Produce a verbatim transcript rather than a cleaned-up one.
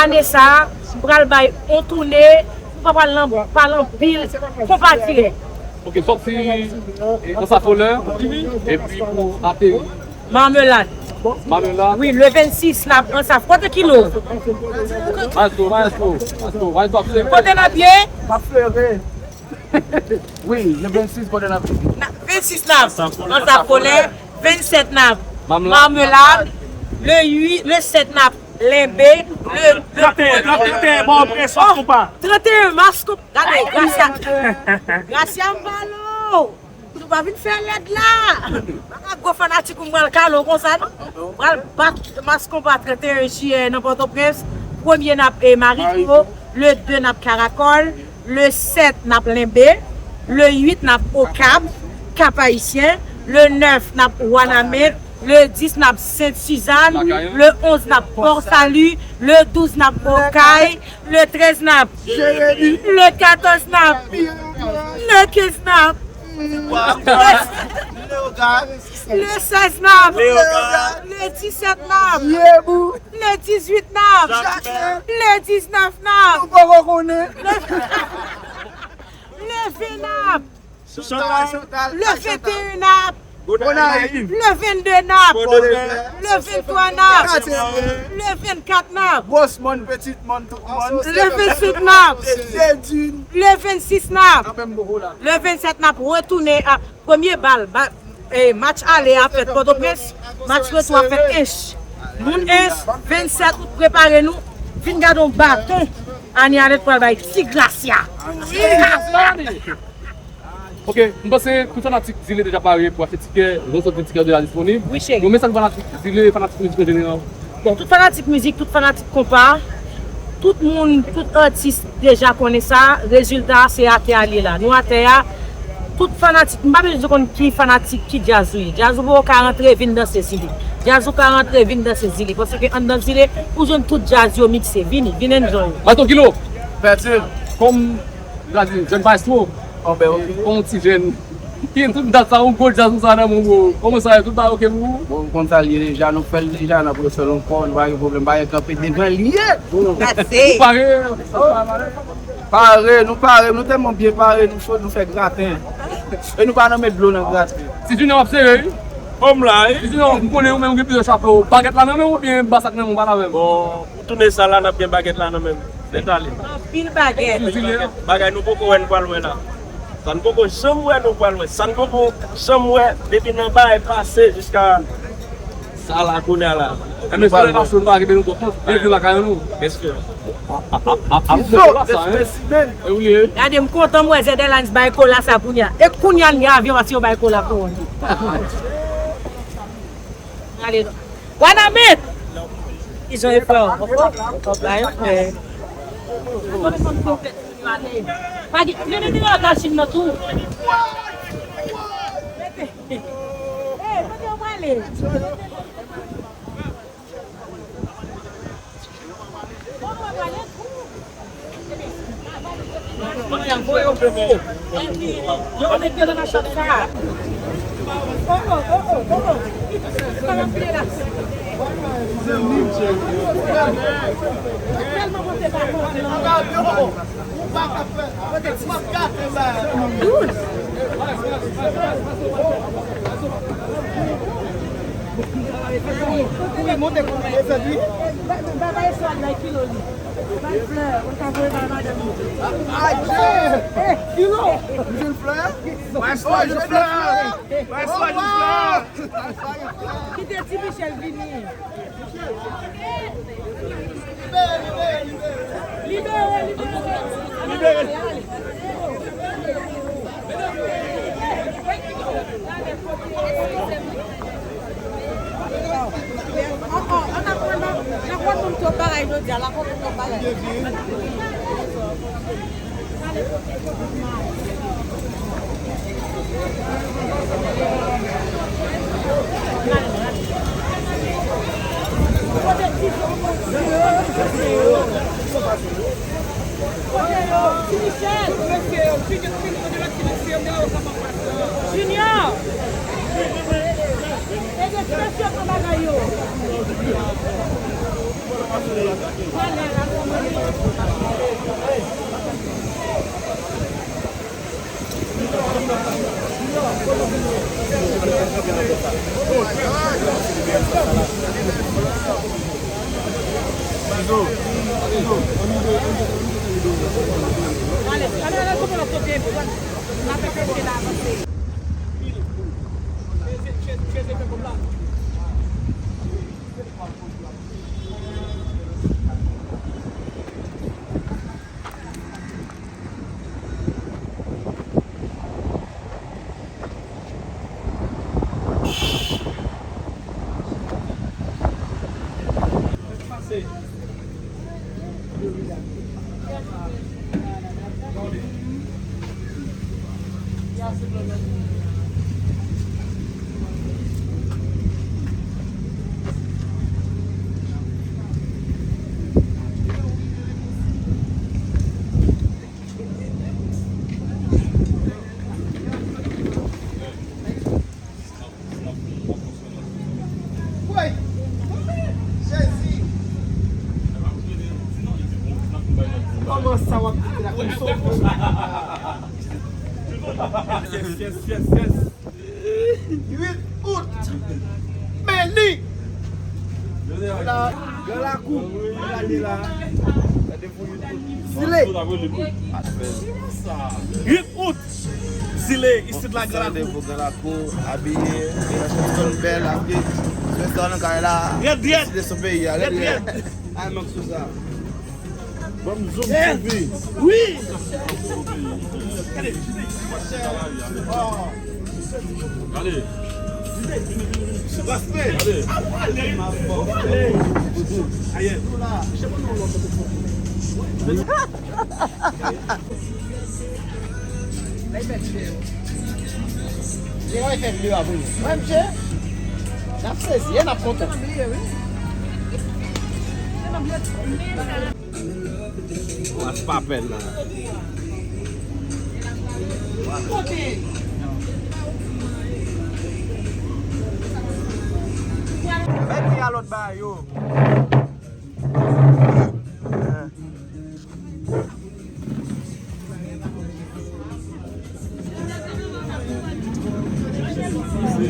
Ane sa a, m pral bay yon toune, m pa pral nan, pale anpil, konpa dirèk. Ok, sòti Ansafolè, epi pou ateri Mamelad. Mamelad. Wi, le vennsis, n ap Ansaf. Kote Kilo? Maestro, maestro, maestro, maestro ap fleure. Kote n ap ye? M ap fleure. Wi, le vennsis, kote n ap ye? Vennsis, n ap Ansafolè. Vennsèt, n ap Mamelad. Le uit, le sèt, n ap Lenbe. Le, le trannteyen, trannteyen, bon, prensip, konpa. Trannteyen mas, konpa. Gade, Gracia. Gracia, m pale w. Nou pa vin fè lèd la. Mwen ak gwo fanatik ou, m pral kale w konsa, non. M pral bat mas konpa trannteyen jiyè nan Pòtoprens. Premye n ap, e, Marico, le de n ap Karakòl, le sèt n ap Lenbe, le uit n ap Okap, Kap Ayisyen, le nèf n ap Wanament, le dis n ap Sent Sizàn, le onz n ap Pòsali, le douz n ap Okay, le trèz n ap Jeremi, le katòz n ap Miragwàn, le kenz n ap Miragwàn, le sèz n ap Miragwàn, le disèt n ap Pyebou, le dizuit n ap Jakmèl, le diznèf n ap Nou poko konnen. Le ven n ap Chantal, Chantal, le venteyen n ap Gonayiv, le vennde n ap Fòdovè, le venntwa n ap Katye, le vennkat n ap Gwòs Mòn, Pitit Mòn, tout mòn, le vennsenk n ap Sedin, le vennsis n ap Anpè m poko la. Le vennsèt n ap retounen a premye bal, ba, e, match ale a fèt Pòtoprens, match retou a fèt Ench. Moun Ench, vennsèt out, prepare nou, vin gade yon baton Ane Alèt pral bay Ti Gracia. Ok, m panse tout fanatik Zile deja pare pou achte tikè, nou sot gen tikè deja disponib. Wi, cheri. Yon mesaj pou fanatik Zile, fanatik mizik an jeneral. Bon, tout fanatik mizik, tout fanatik konpa, tout moun, tout atis deja konnen sa, rezilta a se atè a l ye la. Nou atè a, tout fanatik, m pa bezwen di konn ki fanatik, ki djaz ou ye. Djaz ou poko ka rantre vin danse Zile. Djaz ou ka rantre vin danse Zile. Paske anndan Zile, ou jwenn tout djaz yo mikse. Vini, vin enjoy. Maestro Kilo. Pèdi. Kòm Gade, jèn maestro. Anben, ok. Bon, ti jèn. Ki tout dat sa, yon gwo djaz konsa nan men w, bro. Kòman sa ye, tout bagay ok pou ou? Bon, konn sa l ye deja, nou fè l deja nan pwofesyonèl ankò, nou pa gen pwoblèm, pa gen kanpe devan l ye. Pase. Nou pare? Pare, nou pare, nou tèlman byen pare, nou cho, nou fè graten. E nou pa nan met dlo nan graten. Ti Junior ap sere, wi. Bon, m la, wi. Ti Junior, m konnen ou menm ou gen plizyè chapo. Bagèt la nan men w oubyen basak nan men w, pale avè m. Bon, Pou tounen sa la, n ap gen bagèt la nan men nou. Nèt ale. Anpil bagèt. Anpil bagèt. Bagay nou poko wè, nou pral wè la. Sa n poko janm wè, nou pral wè. Sa n poko janm wè, depi nan bagay pase jiska sa la, kounye a la. Enben, se lè pase, nou pa kenbe nou twòp non. Byenvini lakay nou. Respè. Izo, respè, Simen. E ou li ye? Gade, m kontan m wè Z L Lines bay kola sa kounye a. E kounye a, l gen avyon, si yo bay kola pou ou. Ale non. Wanament! Ils ont effort. Hop, hop, hop, la, yo fè. Pa gen, men, men, men, la Chine nan tou. Hey, kote yo prale? Yo mete nan chòk sa. Oh, oh, oh, oh, oh, oh. Sa n ap pile la. Tèlman monte pa monte. Wi, monte konpè. Ba, ba, ba, eswad la, kilo li. Ba l flè, ou ka voye ba madanm li. Ay, eh, kilo. Ou jwenn flè? Ba eswad jwenn flè. Ba eswad jwenn flè. Kite Ti Michel vini. Libere, libere, libere. Libere. An, an, an ap pran nan, nan kont moun twòp bagay jodi a, la kont moun twòp bagay. Junior! Ede ti mesye pran bagay yo. Woy! Jezi! Kòman sa w ap kite la kòm sa w vle? Yes, yes, yes, yes. Uit out. Meni! Gran Lakou, gade la. Gade pou uit out. Zile. Uit out. Zile, isit la Gran Lakou. Pou Gran Lakou, abiye, fè sou bèl, abiye. Sou restoran nan kay la. Rèd, rèd. Deside sou peyi a, rèd, rèd. Ay, mank sou sa. Ban m zoom sou vi. Wi. Gade. Gade. Gade. Ayè. Gen yon efè videyo a pou nou. Mwen, msye, n ap sezi, e n ap kontan. Mas pa pèn la. Mèt li a lòt bagay yo.